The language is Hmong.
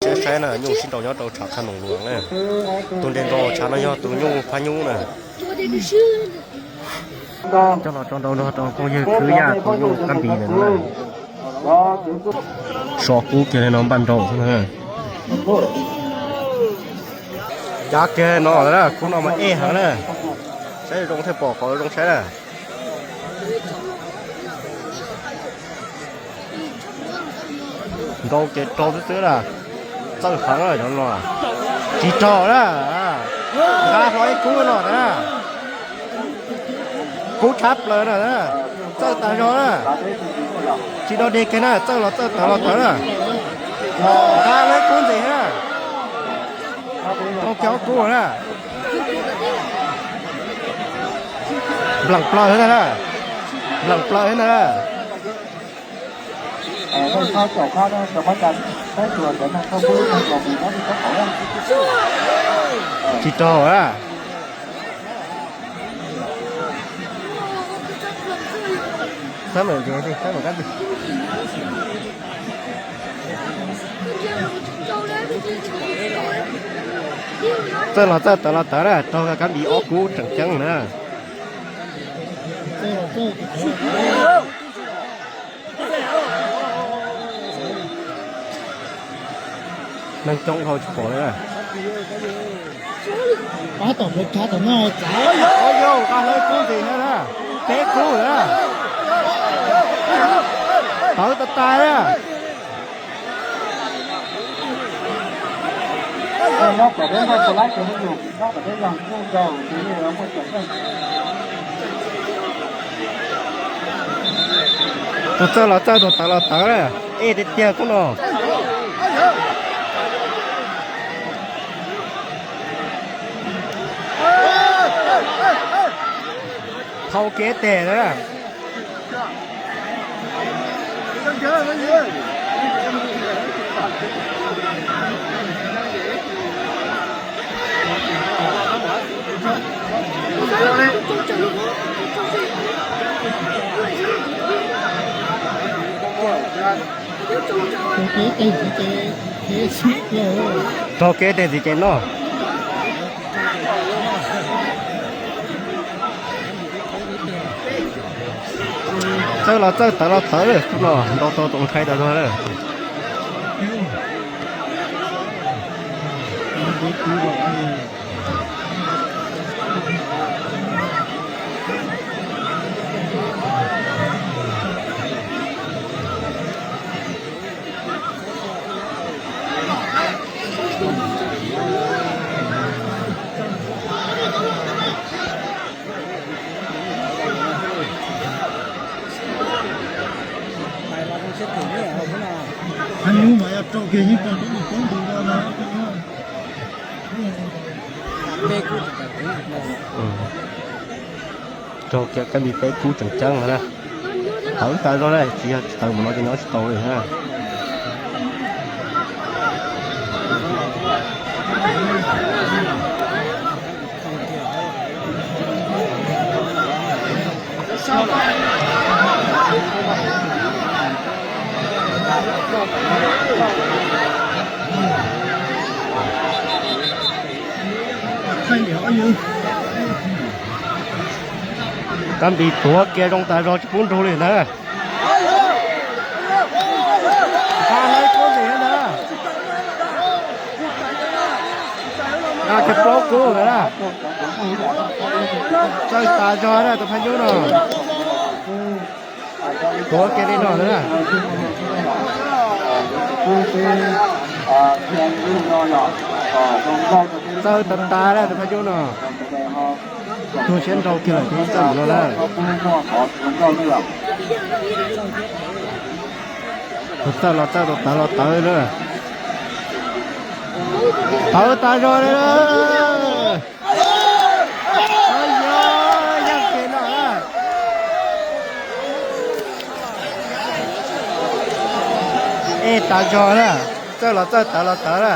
Saib saib na, nyuj sib nraus nyob rau tshav qha noos luas na. Tus nres nraus tshav no yog tus nyuj phab nyub na. Coj los tso nrau nrog rau phooj ywg khwv yaj tus nyuj kab npis ntawm no na. So kub kiag li no npaj nraus xwb na. Cav kiag no na, kub no mas ej heev na. Saib zoo thiaj pom qhov zoo saib na. Nrau ces rau xwb xwb na. Txawj heev cov no. Tsis raug na. Nqa hlo ib kub no na. Kub tshab plaws na. Txawj tas zog na. Tsis do dig kiag na, txawj los txawj tawv los tawv na. Nqa hlo ib kub ntxiv na. Rau kiag ob kub na. Npleem plaws thiab ntag na. Npleem plaws thiab ntag na. Tsis raug na. Txawj los txawj tawv los tawv na, raug kab npis ob kub tseem ceeb na. Neeg coob dhau tsis pom li na. Pab tom Meskas tom no txav. Yog nqa hlawv kub ntxiv na, peb kub na. Tawv tas tas na. Tus txawj los txawj, tus tawv los tawv na. Ej tiag tiag kub no. Thau kev tes na. Raug kev tes ntxiv ces noj. Txawj los txawj, tawv los tawv, no nrau tau tus ntshai tas zog lawm. Raug kiag kab npis peb kub tseem ceeb no na. Tawv tas zog na, tsis yog tsis tawv mus no ces nyob tsis tau li na. Kab npis tuav kiag zoo tas zog tsis pub nrug li ntag. Nqa hlawv kub ntxiv ntag. Nqa kiag plaub kub ntag na. Txawj tas zog na tus phab nyub no. Tuav kiag li no ntag na. Txawj tas tas na tus phab nyub no. Tuag siab nrau kiag lawm thiab txawj mus no na. Tus txawj los txawj, tus tawv los tawv na. Tawv tas zog li na. Yog yaj ces no na. Ej tas zog na. Txawj los txawj, tawv los tawv na.